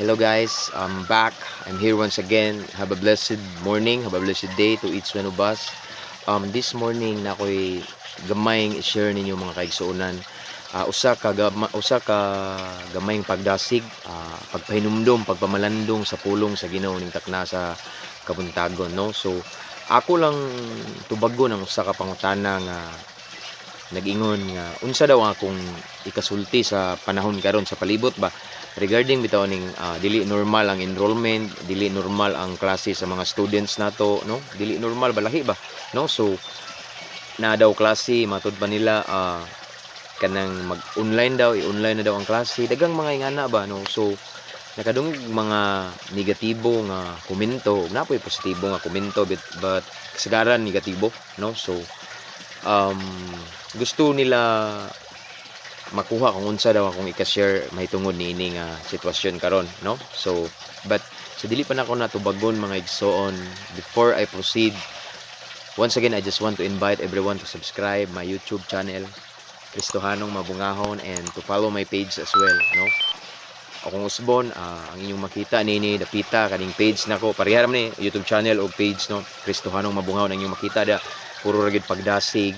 Hello guys, I'm back. I'm here once again. Have a blessed morning, have a blessed day to each one of us. This morning na ako'y gamayng i-share ninyo, mga kaigsuonan. Usa ka gamayng pagdasig, pagpahinumdom, pagpamalandong sa pulong sa Ginoo ning takna sa kabuntagon, no? So ako lang tubagon ang usa ka pangutana nga nag-ingon nga unsa daw ang akong ikasulti sa panahon karon sa palibot ba, regarding bitaw ning dili normal ang enrollment, dili normal ang klase sa mga students nato, no? Dili normal balahi ba, no? So na daw klase matud pa nila kanang mag-online daw, i-online na daw ang klase, daghang mga ingana ba, no? So nakadungog mga negatibo nga komento, naa poy positibo nga komento, but kasagaran negatibo, no? So gusto nila makuha kung unsa daw akong ika-share mahitungod niini nga sitwasyon karon, no? So but sa dili pa nako natubagon, mga igsoon, before I proceed, once again, I just want to invite everyone to subscribe my YouTube channel, Kristohanong Mabungahon, and to follow my page as well, no? Akong usbon, ang inyong makita nini dapita kaning page nako, pareha ra man ni YouTube channel o page, no? Kristohanong Mabungahon ang inyong makita da. Puro ra gyud pagdasig,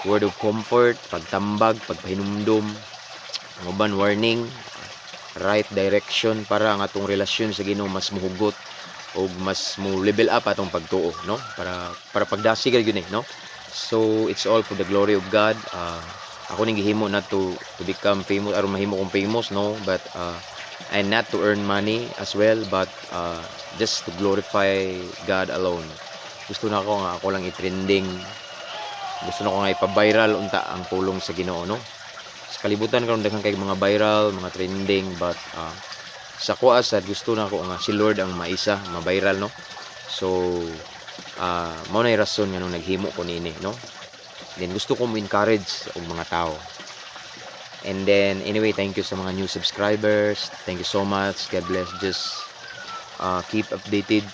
word of comfort, pagtambag, pagpahinumdom, ang uban warning, right direction para ang atong relasyon sa Ginoo mas muhugot o mas mo level up atong pagtuo, no? Para pagdasig ra gyud ni, no? So it's all for the glory of God. Ako ning gihimo not to become famous, aron mahimo kong famous, no, but and not to earn money as well, but just to glorify God alone. Gusto na ako nga ako lang i-trending, gusto na ko nga ipa-viral unta ang pulong sa Ginoo, no? Sa kalibutan karon daghan kay mga viral, mga trending, but sa kuha sad gusto na ko nga si Lord ang maisa ma-viral, no? So mao na rason nga nung naghimo ko niini, no? Then gusto ko mo encourage og mga tao. And then anyway, thank you sa mga new subscribers. Thank you so much. God bless. Just keep updated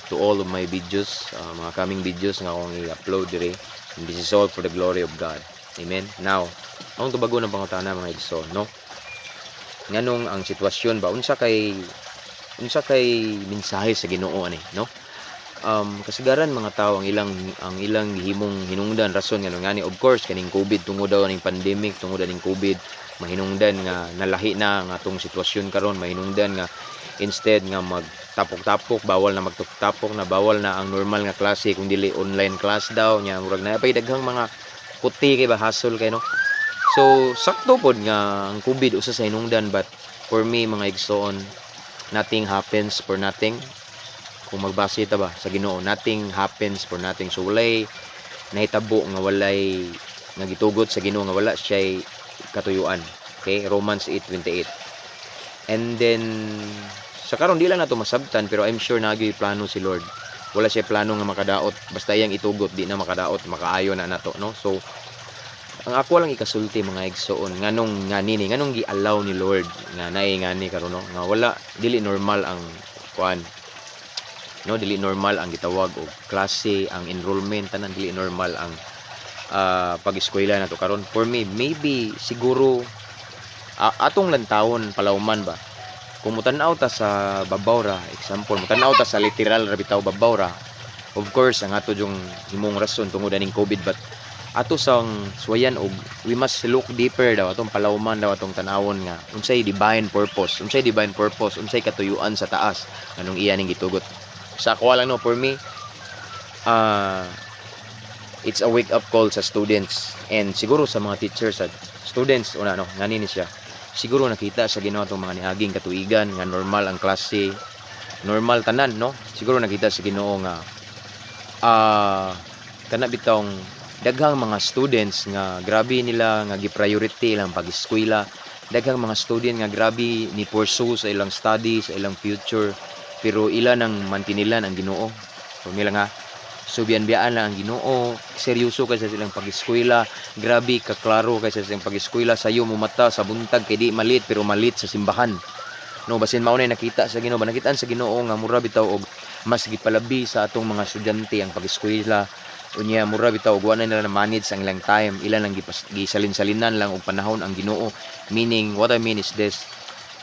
to all of my videos, mga coming videos nga akong i-upload dire. And this is all for the glory of God. Amen. Now, akong tubagon ang pangutana, mga igsoon, no? Nganong ang sitwasyon ba, unsa kay mensahe sa Ginoo ani, no? Kasagaran mga tao, ang ilang gihimong hinungdan, rason nga ngani, of course kaning COVID, tungod daw ning pandemic, tungod ning COVID, mahinungdan nga nalahi na ang atong sitwasyon karon, mahinungdan nga instead nga magtapok-tapok, bawal na magtapok-tapok na, bawal na ang normal nga klase kung dili online class daw nya. Murag na pay daghang mga puti kay ba, hasol kay, no? So sakto pod nga ang COVID usa sa hinungdan, but for me, mga igsoon, nothing happens for nothing. Kung magbase ta ba sa Ginoo, nothing happens for nothing. So walay nahitabo nga walay nga gitugot sa Ginoo nga wala siya'y katuyuan. Okay, Romans 8:28. And then sa karon di lang nato masabtan, pero I'm sure naa gyoy plano si Lord. Wala siya plano nga makadaot basta iyang itugot, di na makadaot, makaayo na nato, no? So ang ako lang ikasulti, mga igsoon, nganong ngani ni, nganong gi-allow ni Lord nga naay ngani karon, no? Nga wala, dili normal ang kuan, no? Dili normal ang gitawag og klase, ang enrollment, tanan dili normal ang pag-eskwela nato karon. For me, maybe siguro atong lantawon palawman ba. Kung mutan-aw ta sa babaw ra, example, mutan-aw ta sa literal ra bitaw, babaw ra, of course ang ato yung himong rason tungod aning COVID, but ato sang suwayan og we must look deeper daw, atong palawman daw, atong tan-awon nga unsay divine purpose, unsay divine purpose, unsay katuyuan sa taas anong iya ning gitugot. Sa ako lang, no, for me, it's a wake up call sa students and siguro sa mga teachers. At students una, no? Ngani ni siya, siguro nakita sa Ginoo atong mga niaging katuigan nga normal ang klase, normal tanan, no? Siguro nakita sa Ginoo nga kana bitawng daghang mga students nga grabe nila nga gi-priority ilang pag-eskwela, daghang mga student nga grabe ni pursue sa ilang study, sa ilang future, pero ila nang mantinilan ang Ginoo. So nila nga so biyan-biyaan lang ang Ginoo, seryoso kay sa ilang pag-eskwela, grabe ka klaro kay sa ilang pag-eskwela, sayo mo mata sa buntag kay di malit pero malit sa simbahan, no? Basin mao na nakita sa Ginoo ba, nakitaan sa Ginoo nga mura bitaw og mas gipalabi sa atong mga estudyante ang pag-eskwela. Unya mura bitaw og wa na nila na manage ang ilang time, ila nang gisalin-salinan lang og panahon ang Ginoo. Meaning, what I mean is this.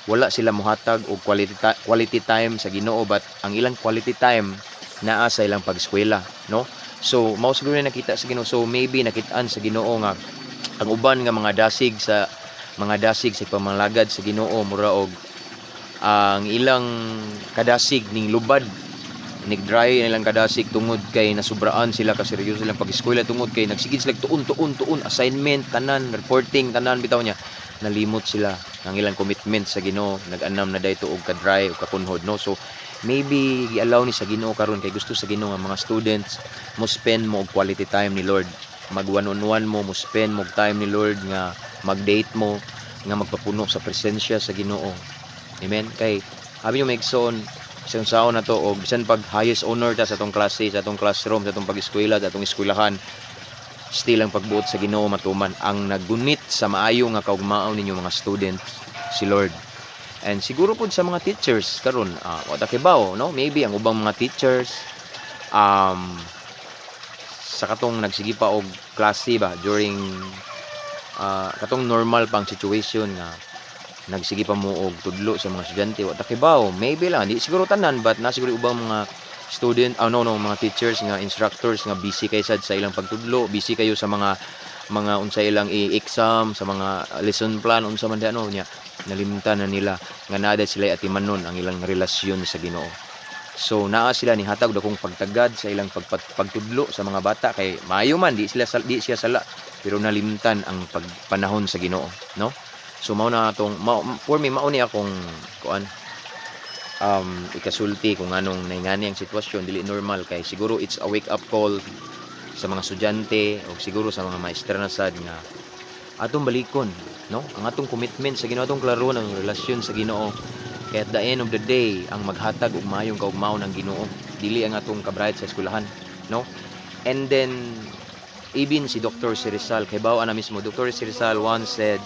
Wala sila mohatag og quality time sa Ginoo, but ang ilang quality time naa sa ilang pag-eskwela, no? So mao siguro na nakita sa Ginoo. So maybe nakitaan sa Ginoo nga ang uban nga mga dasig sa pamangalagad sa Ginoo, mura og ang ilang kadasig ning lubad, nag-dry ang ilang kadasig tungod kay nasubraan sila ka seryoso ilang pag-eskwela, tungod kay nagsige sila tuon, tuon, tuon, assignment tanan, reporting tanan bitaw niya. Nalimot sila ang ilang commitment sa Ginoo, nag-anam na dayto og ka-dry og kakunhod, no? So maybe gi-allow ni sa Ginoo karon kay gusto sa Ginoo nga mga students mo spend mo og quality time ni Lord, mag one on one mo, mo spend mo og time ni Lord, nga mag-date mo, nga magpapuno sa presensya sa Ginoo. Amen. Kay abi nyo, mga igsoon, bisan saon na to og bisan pag highest honor ta sa atong klase, sa atong classroom, sa atong pag-eskwela, sa atong eskwelahan, still ang pagbuot sa Ginoo matuman. Ang naggunit sa maayo nga kaugmaon ninyo mga students, si Lord. And siguro pod sa mga teachers karon, wa ta kibaw, no? Maybe ang ubang mga teachers sa katong nagsige pa og klase ba during katong normal pang situation nga nagsige pa mo og tudlo sa mga estudyante, wa ta kibaw. Maybe lang, di siguro tanan, but na siguro ubang mga student, ah, no, mga teachers nga instructors nga busy kay sad sa ilang pagtudlo, busy kayo sa mga unsa ilang i-exam, sa mga lesson plan, unsa man di ano niya, nalimtan na nila nga naa sila atimanon ang ilang relasyon sa Ginoo. So naa sila ni hatag dakong pagtagad sa ilang pagtudlo sa mga bata kay maayo man, di siya sala, pero nalimtan ang pagpanahon sa Ginoo, no? So mao na atong mao, for me, mao ni akong kuan, ikasulti kung anong naingani ang sitwasyon dili normal, kay siguro it's a wake up call sa mga estudyante o siguro sa mga maestra na sad nga atong balikon, no, ang atong commitment sa Ginoo, atong klarohon ang relasyon sa Ginoo, kay at the end of the day, ang maghatag og maayong kaugmaon ang Ginoo, dili ang atong kabright sa eskwelahan, no? And then even si Dr. Si Rizal, kay bawa na mismo Dr. Si Rizal once said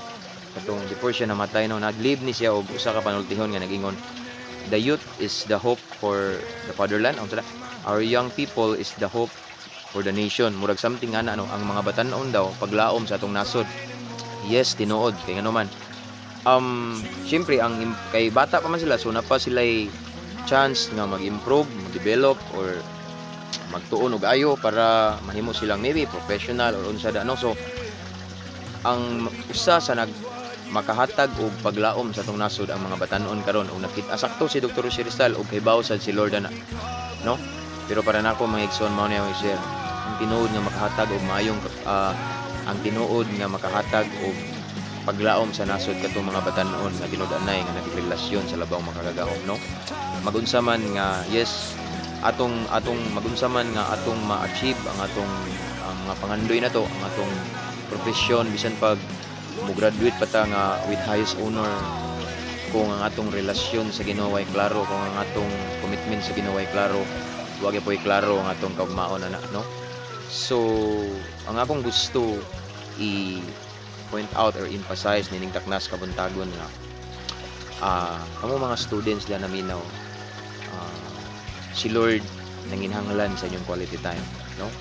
katong before siya namatay, no, nag-leave ni siya og usa ka panultihon nga nagingon, "The youth is the hope for the fatherland." Ang sala, "Our young people is the hope for the nation," murag something ana, no? Ang mga batan-on daw paglaom sa atong nasod. Yes, tinuod, kay ngano man, syempre ang kay bata pa man sila, so napa sila chance nga mag-improve, mag-develop or magtuon og ayo para mahimo silang maybe professional or unsa da, no? So ang usa sa nag makahatag og paglaom sa atong nasod, ang mga batan-on karon, og nakita sakto si Dr. Jose Rizal og kahibaw sad si Lord ana, no? Pero para nako, mga igsoon, mao ni ang i-share: ang tinuod nga makahatag og maayong ang tinuod nga makahatag og paglaom sa nasod, katong mga batan-on nga tinud-anay nga nagrelasyon sa labawng makagagahom, no? Magunsa man nga, yes, atong magunsa man nga atong ma-achieve ang atong ang mga pangandoy nato, ang atong profesyon, bisan pag mo graduate pa ta nga with highest honor, kung ang atong relasyon sa Ginoo ay klaro, kung ang atong commitment sa Ginoo ay klaro, wa gyud po'y klaro ang atong kaugmaon ana, no? So ang akong gusto i point out or emphasize nining taknas kabuntagon nga kamo mga students diyan naminaw, si Lord nanginhanglan sa inyong quality time, no?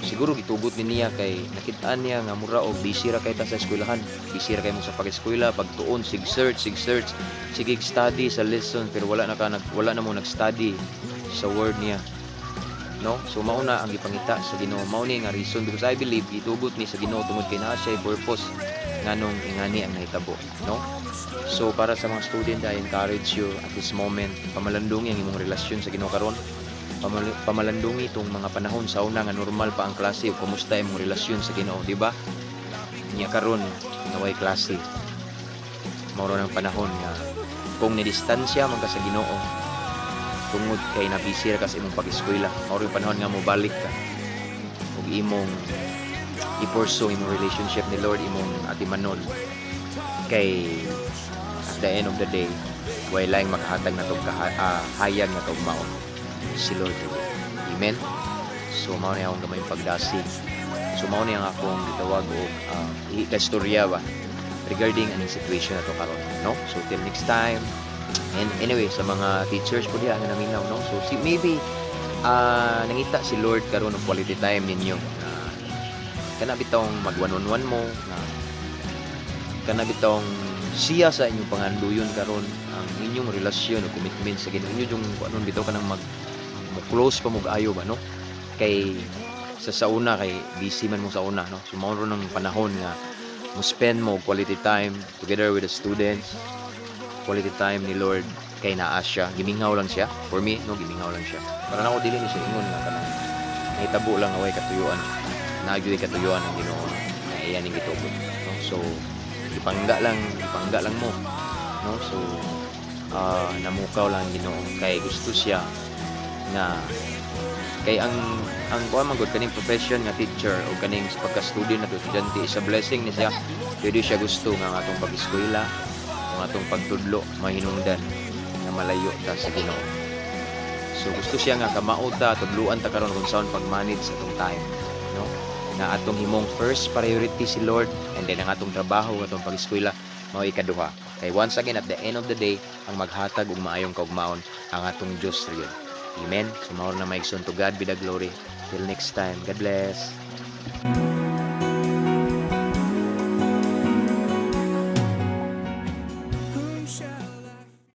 Siguro gitugot ni niya kay nakitaan niya nga mura og busy ra kay ta sa eskwelahan, busy ra kay mo sa pag-eskwela, pagtuon, sig search, sig search, sige study sa lesson, pero wala na mo nag-study sa word niya, no? So mao na ang gipangita sa Ginoo. Mao ni nga reason because I believe gitugot ni sa Ginoo tungod kay naa siya purpose nganong ingani ang nahitabo, no? So para sa mga student, I encourage you at this moment, pamalandungi ang imong relasyon sa Ginoo karon. Pamalandungi itong mga panahon sa una nga normal pa ang klase ug kumusta imong relasyon sa Ginoo, di ba? Nya karon nga way klase, mao ang panahon nga kung nidistansya man ka sa Ginoo tungod kay nabisi ra ka sa imong pag-eskwela, mao yung panahon nga mobalik ka ug imong i-pursue imong relationship ni Lord, imong atimanon, kay at the end of the day, way laing makahatag na tong hayag nga kaugmaon, si Lord. Amen. So mao ni akong gamay pagdasig. So mao ni ang akong gitawag og istorya ba regarding aning situation na to karon, no? So till next time. And anyway, sa mga teachers po diha nga naminaw, no, so si maybe nangita si Lord karon og quality time ninyo na kana bitong mag one on one mo, na kana bitong Siya sa inyong panganduyon karon, ang inyong relasyon o commitment sa Ginoo, inyo yung anon bitaw kanang mag mo close pa mo ayo ba, no? Kay sa una kay busy man mo sa una, no? So mao ron ang panahon nga mo spend mo quality time together with the students, quality time ni Lord, kay naa siya. Gimingaw lang siya for me, no? Gimingaw lang siya para nako. Dili ni siya ingon nga kanang nahitabo lang nga way katuyuan. Naa gyud katuyuan ang Ginoo na iya ning gitugot, no? So ipangga lang, ipangga lang mo, no? So namukaw lang ang Ginoo kay gusto siya nga kay ang kuan man gud, kaning profession nga teacher o kaning pagka-student na to, estudyante, is a blessing ni siya. Pwede siya gusto nga ang atong pag-eskwela, ang atong pagtudlo, mahinungdan nga malayo ta sa Ginoo. So gusto siya nga kamao ta, tudluan ta karon kung saan pag-manage sa atong time, no? Na atong himong first priority si Lord and then ang atong trabaho, atong pag-eskwela mao ikaduha. Kay once again, at the end of the day, ang maghatag og maayong kaugmaon ang atong Dios riyon. Amen. So mao na, mga igsoon. To God be the glory. Till next time. God bless.